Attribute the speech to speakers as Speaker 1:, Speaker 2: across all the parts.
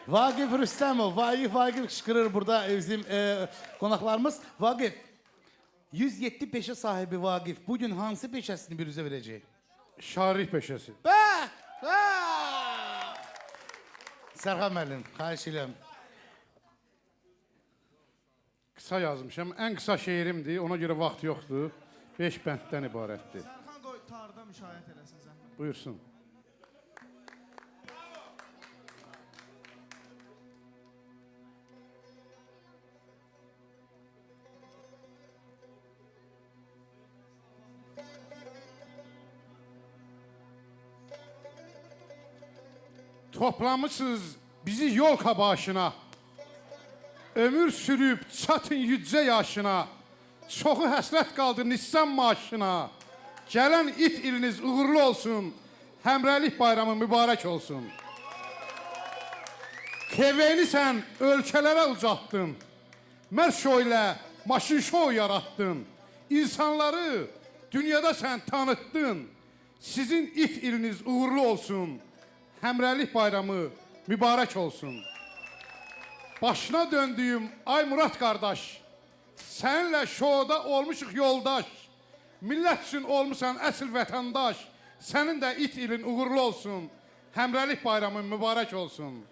Speaker 1: Vaqif Rüstəmov, Vaqif, Vaqif qışqırır burada bizim qonaqlarımız. Vaqif, 107 peşə sahibi Vaqif bugün hansı peşəsini büruzə verəcək?
Speaker 2: Şairlik peşəsi.
Speaker 1: Bəh! Bəh! Sərxan müəllim, xahiş edirəm.
Speaker 2: Qısa yazmışam. Ən qısa şeirimdir. Ona görə vaxt yoxdur. 5 bənddən ibarətdir.
Speaker 3: Sərxan qoy tarda müşayiət eləsin zəhmət.
Speaker 2: Buyursun. Toplamışsınız bizi yolka başına. Ömür sürüb çatın yücə yaşına. Çoxu həsrət qaldı Nissan maşına. Gələn it iliniz uğurlu olsun. Həmrəylik bayramı mübarək olsun. KV-ni sən ölkələrə ucatdın. Mər şou ilə maşın şou yaratdın. İnsanları dünyada sən tanıtdın. Sizin it iliniz uğurlu olsun. Həmrəylik bayramı mübarək olsun. Başına döndüyüm ay Murad qardaş, səninlə şouda olmuşuq yoldaş. Millət üçün olmusan əsl vətəndaş. Sənin də it ilin uğurlu olsun. Həmrəylik bayramı mübarək olsun.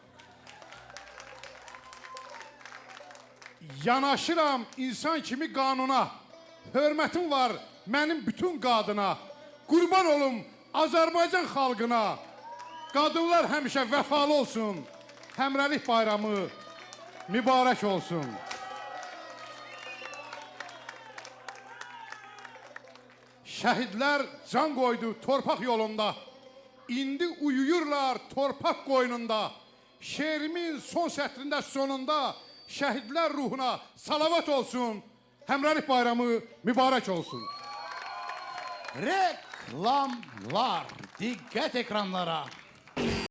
Speaker 2: Yanaşıram insan kimi qanuna. Hörmətim var mənim bütün qadına. Qurban olum Azərbaycan xalqına. Qadınlar həmişə vəfalı olsun. Həmrəylik bayramı mübarək olsun. Şəhidlər can qoydu torpaq yolunda. İndi uyuyurlar torpaq qoynunda. Şeirimin son sətrində sonunda şəhidlər ruhuna salavat olsun. Həmrəylik bayramı mübarək olsun.
Speaker 1: Reklamlar. Diqqət ekranlara.